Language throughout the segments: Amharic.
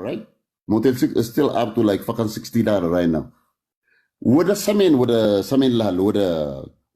right? Motel 6 still up to like fucking $60 right now። ወደ ሰሜን ላለ ወደ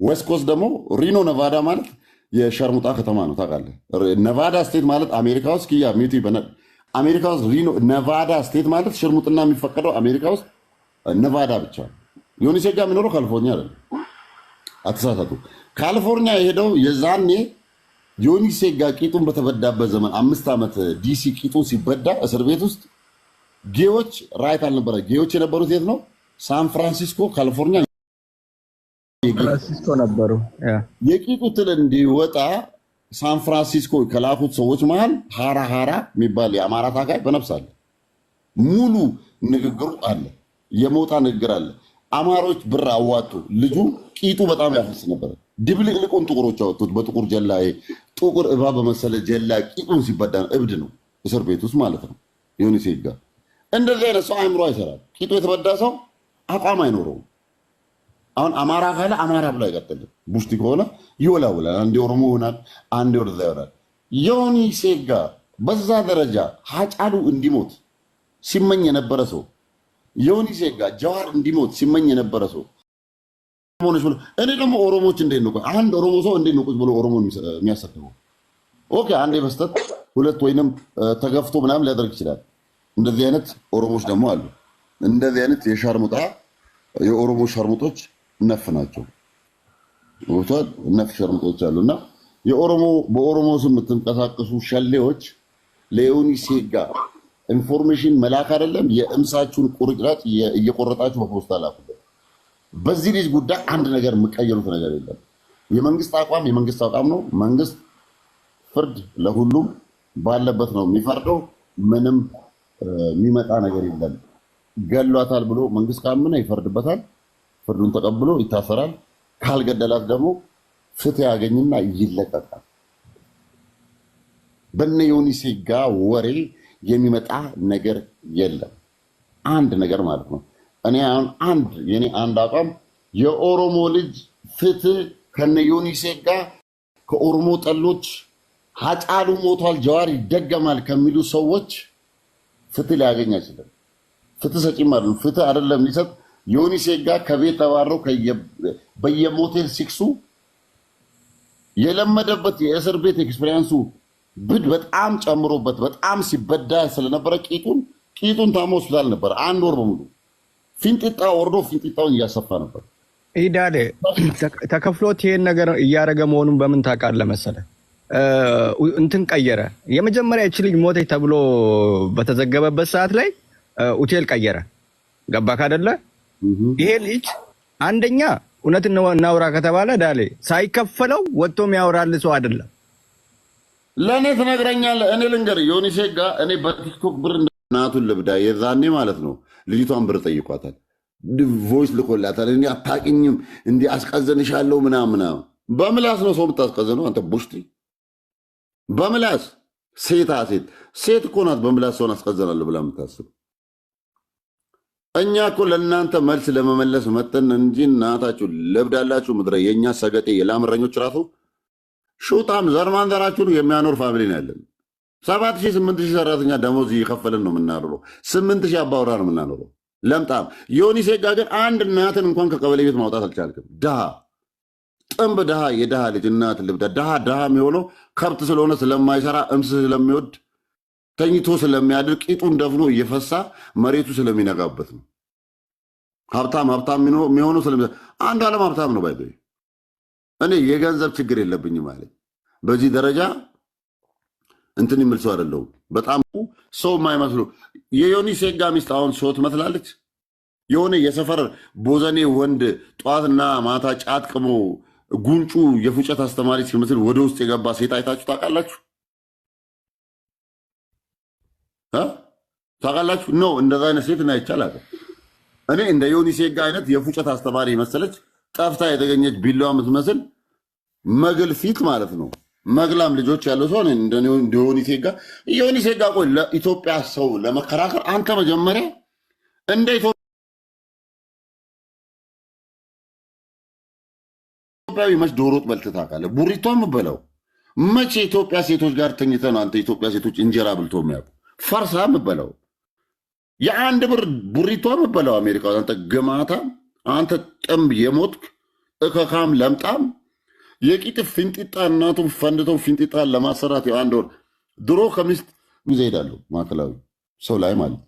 West Coast ደግሞ ሪኖ ነቫዳ ማለት የሸርሙጣ ከተማ ነው ታውቃለህ። ነቫዳ state ማለት አሜሪካ ውስጥ፣ ኪያ ሚቲ፣ አሜሪካ ውስጥ ሪኖ ነቫዳ state ማለት ሽርሙጥና የሚፈቀደው አሜሪካ ውስጥ ነቫዳ ብቻ ነው። ዮኒ ሴጋ የሚኖረው ካሊፎርኒያ አይደለም፣ አትሳሳቱ። ካሊፎርኒያ የሄደው የዛኔ ዮኒ ሴጋ ቂጡን በተበዳበት ዘመን 5 ዓመት ዲሲ ቂጡን ሲበዳ እስር ቤት ውስጥ gay ዎች right አልነበረ። Gay ዎች የነበሩት የት ነው? ሳን ፍራንሲስኮ ካሊፎርኒያ። ፍራንሲስኮ ነበሩ። የቂጡ ትል እንዲወጣ ሳን ፍራንሲስኮ ከላኩት ሰዎች መሃል ሀራ ሀራ የሚባል የአማራ ታጋይ በነፍስ አለ። ሙሉ ንግግሩ አለ። የሞጣ ንግግር አለ። አማሮች ብር አዋጡ። ልጁ ቂጡ በጣም ያፈስ ነበር። ድብልቅልቁን ጥቁሮች አወጡት። በጥቁር ጀላ፣ ጥቁር እባብ በመሰለ ጀላ ቂጡን ሲበዳ ነው። እብድ ነው፣ እስር ቤት ውስጥ ማለት ነው። ዮኒ ሴጋ እንደዚህ አይነት ሰው አእምሮ አይሰራም። ቂጡ የተበዳ ሰው አቋም አይኖረውም። አሁን አማራ ካለ አማራ ብሎ አይቀጥልም። ቡሽቲ ከሆነ ይወላውላል። አንዴ ኦሮሞ ይሆናል፣ አንዴ ወደዛ ይሆናል። ዮኒ ሴጋ በዛ ደረጃ ሀጫሉ እንዲሞት ሲመኝ የነበረ ሰው፣ ዮኒ ሴጋ ጀዋር እንዲሞት ሲመኝ የነበረ ሰው ሆነች ብሎ፣ እኔ ደግሞ ኦሮሞች እንዴት ነው፣ አንድ ኦሮሞ ሰው እንዴት ነው ቁጭ ብሎ ኦሮሞ የሚያሰድበው? Okay፣ አንዴ በስተት ሁለት ወይንም ተገፍቶ ምናምን ሊያደርግ ይችላል። እንደዚህ አይነት ኦሮሞች ደግሞ አሉ። እንደዚህ አይነት የሸርሙጣ የኦሮሞ ሸርሙጦች ነፍ ናቸው። ገብቶሃል? ነፍ ሸርሙጦች አሉ። እና የኦሮሞ በኦሮሞ ስም የምትንቀሳቀሱ ሸሌዎች ለዮኒ ሴጋ information መላክ አይደለም፣ የእምሳችሁን ቁርጥራጭ እየቆረጣችሁ በፖስታ ላኩበት። በዚህ ልጅ ጉዳይ አንድ ነገር የምቀየሩት ነገር የለም። የመንግስት አቋም የመንግስት አቋም ነው። መንግስት ፍርድ ለሁሉም ባለበት ነው የሚፈርደው። ምንም የሚመጣ ነገር የለም። ገሏታል ብሎ መንግስት ካመነ ይፈርድበታል። ፍርዱን ተቀብሎ ይታሰራል። ካልገደላት ደግሞ ፍትህ ያገኝና ይለቀቃል። በነ ዮኒ ሴጋ ወሬ የሚመጣ ነገር የለም። አንድ ነገር ማለት ነው። እኔ አሁን አንድ የኔ አንድ አቋም የኦሮሞ ልጅ ፍትህ ከነ ዮኒ ሴጋ፣ ከኦሮሞ ጠሎች፣ ሀጫሉ ሞቷል፣ ጀዋር ይደገማል ከሚሉ ሰዎች ፍትህ ሊያገኝ አይችልም። ፍትህ ሰጪም አይደለም። ፍትህ አይደለም ሊሰጥ፣ ዮኒ ሴጋ ከቤት ተባረው በየሞቴል ሲክሱ የለመደበት የእስር ቤት experience ኡ ብድ በጣም ጨምሮበት በጣም ሲበዳ ስለነበረ ቂጡን ታሞ ሆስፒታል ነበር አንድ ወር በሙሉ። ፊንጢጣ ወርዶ ፊንጢጣውን እያሰፋ ነበር። ኢዳሌ ተከፍሎት ይሄን ነገር እያደረገ መሆኑን በምን ታውቃለህ መሰለህ? እንትን ቀየረ። የመጀመሪያ ይቺ ልጅ ሞተች ተብሎ በተዘገበበት ሰዓት ላይ ሆቴል ቀየረ። ገባክ አይደለ? ይሄ ልጅ አንደኛ እውነት እናውራ ከተባለ ዳሌ ሳይከፈለው ወጥቶ የሚያወራል ሰው አይደለም። ለእኔ ትነግረኛለህ። እኔ ልንገርህ፣ ዮኒ ሴጋ እኔ በቲክቶክ ብር እናቱን ልብዳ የዛኔ ማለት ነው። ልጅቷን ብር ጠይቋታል፣ voice ልኮላታል። እኔ አታውቂኝም፣ እንዲህ አስቀዘንሻለሁ ምናምን ምናምን። በምላስ ነው ሰው የምታስቀዘነው አንተ ቡሽቲ፣ በምላስ። ሴታ ሴት ሴት እኮ ናት በምላስ ሰውን አስቀዘናለሁ ብላ የምታስብ። እኛ እኮ ለእናንተ መልስ ለመመለስ መጠን እንጂ እናታችሁ ለብዳላችሁ። ምድረ የእኛ ሰገጤ የላም እረኞች ራሱ ሹጣም ዘር ማንዘራችሁን የሚያኖር family ነው ያለን። 7,000 8,000 ሰራተኛ ደሞዝ እየከፈልን ነው የምናኖረው። 8,000 አባወራ ነው የምናኖረው። ለምጣም ዮኒ ሴጋ ግን አንድ እናትን እንኳን ከቀበሌ ቤት ማውጣት አልቻልክም። ድሃ፣ ጥንብ ድሃ፣ የድሃ ልጅ፣ እናት ልብዳ ድሃ። ድሃ የሚሆነው ከብት ስለሆነ፣ ስለማይሰራ፣ እምስ ስለሚወድ፣ ተኝቶ ስለሚያድር፣ ቂጡን ደፍኖ እየፈሳ መሬቱ ስለሚነጋበት ነው። ሀብታም ሀብታም የሚሆነው አንዱ ዓለም ሀብታም ነው። By the way እኔ የገንዘብ ችግር የለብኝም ማለት በዚህ ደረጃ እንትን የሚል ሰው አይደለሁም። በጣም ሰው የማይመስሉ የዮኒ ሴጋ ሚስት አሁን ሰው ትመስላለች። የሆነ የሰፈር ቦዘኔ ወንድ ጠዋትና ማታ ጫት ቅሞ ጉንጩ የፉጨት አስተማሪ ሲመስል ወደ ውስጥ የገባ ሴት አይታችሁ ታውቃላችሁ? ታውቃላችሁ? No፣ እንደዛ አይነት ሴት እና አይቻል። እኔ እንደ ዮኒ ሴጋ አይነት የፉጨት አስተማሪ መሰለች ጠፍታ የተገኘች ቢላዋ የምትመስል መግል ፊት ማለት ነው። መግላም ልጆች ያለው ሰው እንደ ዮኒ ሴጋ፣ ዮኒ ሴጋ። ቆይ፣ ለኢትዮጵያ ሰው ለመከራከር አንተ መጀመሪያ እንደ ኢትዮጵያዊ መች ዶሮ ወጥ በልተህ ታውቃለህ? ቡሪቶ የምበላው መቼ ኢትዮጵያ ሴቶች ጋር ተኝተህ ነው? አንተ ኢትዮጵያ ሴቶች እንጀራ ብልቶ የሚያውቁ ፈርሳ የምበላው የአንድ ብር ቡሪቷ የምበላው አሜሪካ ውስጥ። አንተ ግማታ፣ አንተ ጥምብ የሞትክ እከካም ለምጣም የቂጥ ፊንጢጣ እናቱን ፈንድቶ ፊንጢጣ ለማሰራት የአንድ ወር ድሮ ከሚስት ጊዜ ሄዳለሁ ማዕከላዊ ሰው ላይ ማለት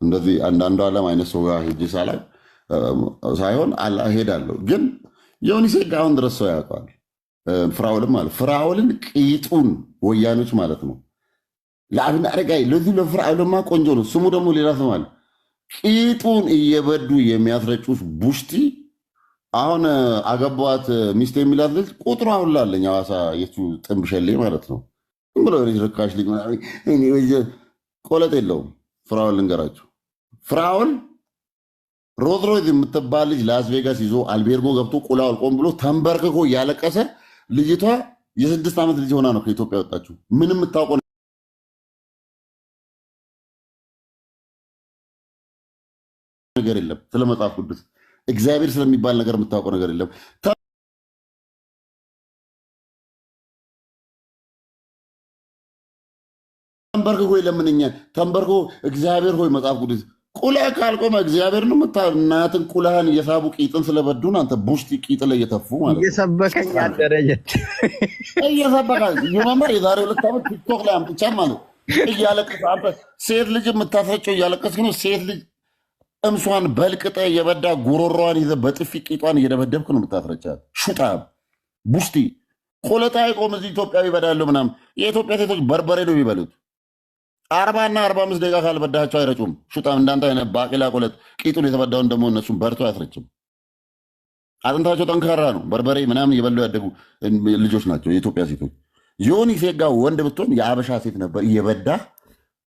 እንደዚህ አንዳንዱ ዓለም አይነት ሰው ጋር ሄጄ ሳላይ ሳይሆን ሄዳለሁ። ግን ዮኒ ሴጋ አሁን ድረስ ሰው ያውቀዋል። ፍራውልም ማለት ፍራውልን ቂጡን ወያኖች ማለት ነው። ለአብነ አረጋይ ለዚህ ለፍራውልማ ቆንጆ ነው። ስሙ ደግሞ ሌላ ስም አለ። ቂጡን እየበዱ የሚያስረጩት ቡሽቲ አሁን አገቧት ሚስት የሚላት ልጅ ቁጥሩ አሁን ላለኝ ሐዋሳ የሱ ጥንብ ሸሌ ማለት ነው። ዝም ብሎ ልጅ ርካሽ ልጅ ቆለጥ የለውም። ፍራውል ልንገራችሁ፣ ፍራውል ሮዝ ሮይዝ የምትባል ልጅ ላስ ቬጋስ ይዞ አልቤርጎ ገብቶ ቁላ አልቆም ብሎ ተንበርክኮ እያለቀሰ ልጅቷ የ6 ዓመት ልጅ ሆና ነው ከኢትዮጵያ ወጣችው። ምንም የምታውቀው ነገር የለም ስለ መጽሐፍ ቅዱስ እግዚአብሔር ስለሚባል ነገር የምታውቀው ነገር የለም። ተንበርክኮ ይለምንኛል። ተንበርክኮ እግዚአብሔር ሆይ መጽሐፍ ቅዱስ ቁላ ካልቆመ እግዚአብሔር ነው እናትን ቁላህን እየሳቡ ቂጥን ስለበዱን አንተ ቡሽቲ ቂጥ ላይ እየተፉ ማለት ነው። እየሰበከኝ አደረጀ እየሰበካ ዩመመር የዛሬ 2 ዓመት ቲክቶክ ላይ አምጥቻ ማለት እያለቀስ አንተ ሴት ልጅ የምታስረጨው እያለቀስክ ነው። ሴት ልጅ እምሷን በልቅጠ እየበዳ ጉሮሯን ይዘህ በጥፊ ቂጧን እየደበደብክ ነው የምታስረጫት። ሹጣ ቡሽቲ ቆለጣ አይቆም። እዚህ ኢትዮጵያዊ ይበዳሉ ምናምን። የኢትዮጵያ ሴቶች በርበሬ ነው የሚበሉት። 40 እና 45 ደቂቃ ካልበዳቸው አይረጩም። ሹጣም እንዳንተ አይነት ባቄላ ቆለጥ ቂጡን የተበዳውን ደግሞ እነሱን በርቶ አያስረጭም። አጥንታቸው ጠንካራ ነው። በርበሬ ምናምን እየበሉ ያደጉ ልጆች ናቸው የኢትዮጵያ ሴቶች። ዮኒ ሴጋ ወንድ ብትሆን የአበሻ ሴት ነበር እየበዳ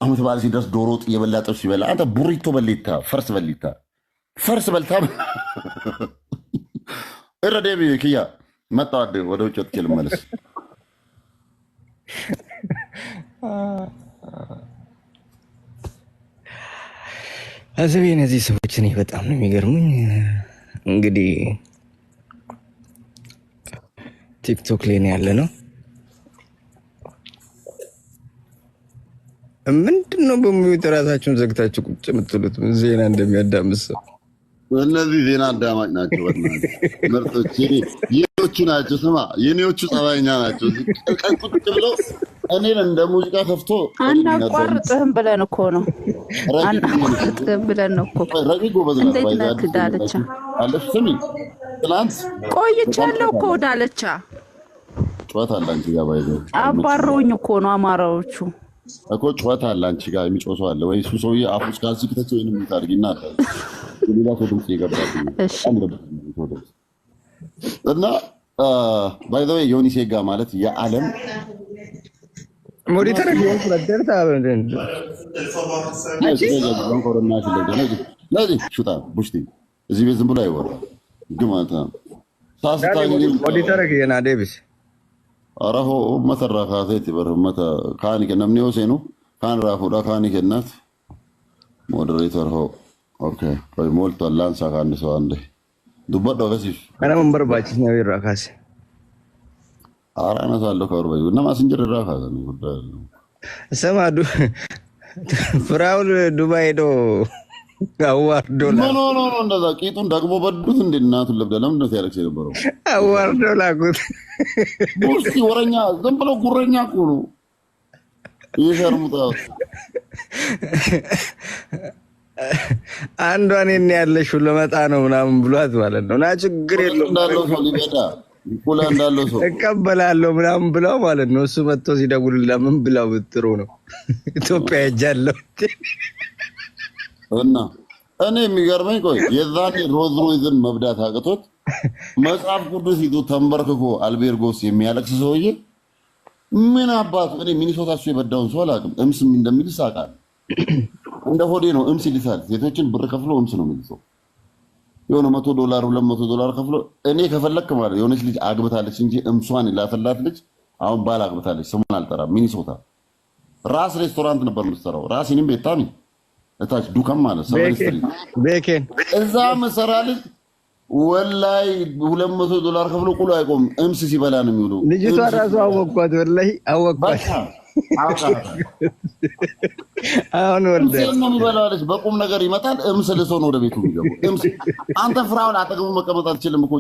አመት በዓል ሲደርስ ዶሮ ወጥ እየበላ ጥብስ ሲበላ፣ አንተ ቡሪቶ በሊታ ፈርስ በሊታ ፈርስ በልታ እረዴ ክያ መጣ ወደ ውጭ ወጥቼ ልመለስ። አዘቤ እነዚህ ሰዎች እኔ በጣም ነው የሚገርሙኝ። እንግዲህ ቲክቶክ ላይ ነው ያለ ነው። ምንድን ነው በሚዩት ራሳችሁን ዘግታችሁ ቁጭ የምትሉት? ዜና እንደሚያዳምጥ ሰው እነዚህ ዜና አዳማጭ ናቸው። በእናትህ ምርጦች የኔዎቹ ናቸው። ስማ የኔዎቹ ጸባይኛ ናቸው። ቁጭ ብለው እኔን እንደ ሙዚቃ ከፍቶ አናቋርጥህም ብለን እኮ ነው። አናቋርጥህም ብለን ነው እኮ። ረቂቅ ጎበዝ ናት። እንዴት ነህ ዳለቻ? አለች። ስሚ ትናንት ቆይቻለሁ እኮ ዳለቻ። ጨዋታ አለ አንቺ ጋር ባይዘው አባረውኝ እኮ ነው አማራዎቹ እኮ ጨዋታ አለ አንቺ ጋር የሚጮህ ሰው አለ ወይ? እሱ ሰውዬ አፉ ውስጥ ካልሲ ክተች ወይንም ታድርጊና ሌላ ሰው ድምፅ እየገባብኝ ነው። እና by the way ዮኒ ሴጋ ማለት የዓለም ሞዲተር ሹጣ ቡሽቲ እዚህ ቤት ዝም ብሎ አይወራም። ግማታ ሞዲተር የና ዴቪስ አረሆ ummata irraa kaaseeti bar ummata kaani namni yoo seenu kaan irraa fuudha kaani kennaat moderator hoo okay ቆይ ሞልቷል ላንሳ ከአንድ ሰው አንዴ dubbadhu akkasiif Kana mun barbaachisne irraa kaase. ኧረ አነሳለሁ ከወር nama asin jirre irraa kaasan ጉዳይ ነው። ስማ ፍራውል ዱባይ ሄዶ አዋርዶ ምን ሆኖ ነው እንደዛ ቂጡን ደግሞ በዱት እንዴ? እናቱን ለብዳ ለምንድን ነው ሲያለቅስ የነበረው? አዋርዶ ላኩት። ቡሽቲ ወረኛ ዝም ብሎ ጉረኛ እኮ ነው። ይሸርሙጣ አንዷ እኔን ያለሽው ለመጣ ነው ምናምን ብሏት ማለት ነው። እና ችግር የለውም እንዳለው ሰው ሊበዳ ቁላ እንዳለው ሰው እቀበላለሁ ምናምን ብለው ማለት ነው። እሱ መጥቶ ሲደውልላ ምን ብለው ብጥሩ ነው ኢትዮጵያ ሄጃለሁ። እና እኔ የሚገርመኝ ቆይ የዛኔ ሮዝ ሮይዝን መብዳት አቅቶት መጽሐፍ ቅዱስ ይዞ ተንበርክኮ አልቤርጎስ የሚያለቅስ ሰውዬ ምን አባቱ። እኔ ሚኒሶታ እሱ የበዳውን ሰው አላውቅም። እምስ እንደሚልስ አውቃለሁ። እንደ ሆዴ ነው እምስ ይልሳል። ሴቶችን ብር ከፍሎ እምስ ነው የሚልሰው። የሆነ $100 $200 ከፍሎ እኔ ከፈለክ ማለት የሆነች ልጅ አግብታለች እንጂ እምሷን የላፈላት ልጅ አሁን ባል አግብታለች። ስሙን አልጠራም። ሚኒሶታ ራስ ሬስቶራንት ነበር የምትሰራው። ራስ እኔም ቤታሚ እታች ዱካም ማለት ሰቨን ስትሪት ቤኬን እዛ መሰራ ልጅ ወላይ $200 ከፍሎ ቁሎ አይቆም። እምስ ሲበላ ነው የሚውለው። ልጅቷ ራሱ አወኳት፣ ወላሂ አወኳት። አውቃታለሁ። አሁን ወልደ እምሴን ነው የሚበላው አለች። በቁም ነገር ይመጣል። እምስ ልሶ ነው ወደ ቤቱ የሚገባው። እምስ አንተ ፍራውን አጠገቡ መቀመጥ አትችልም እኮ።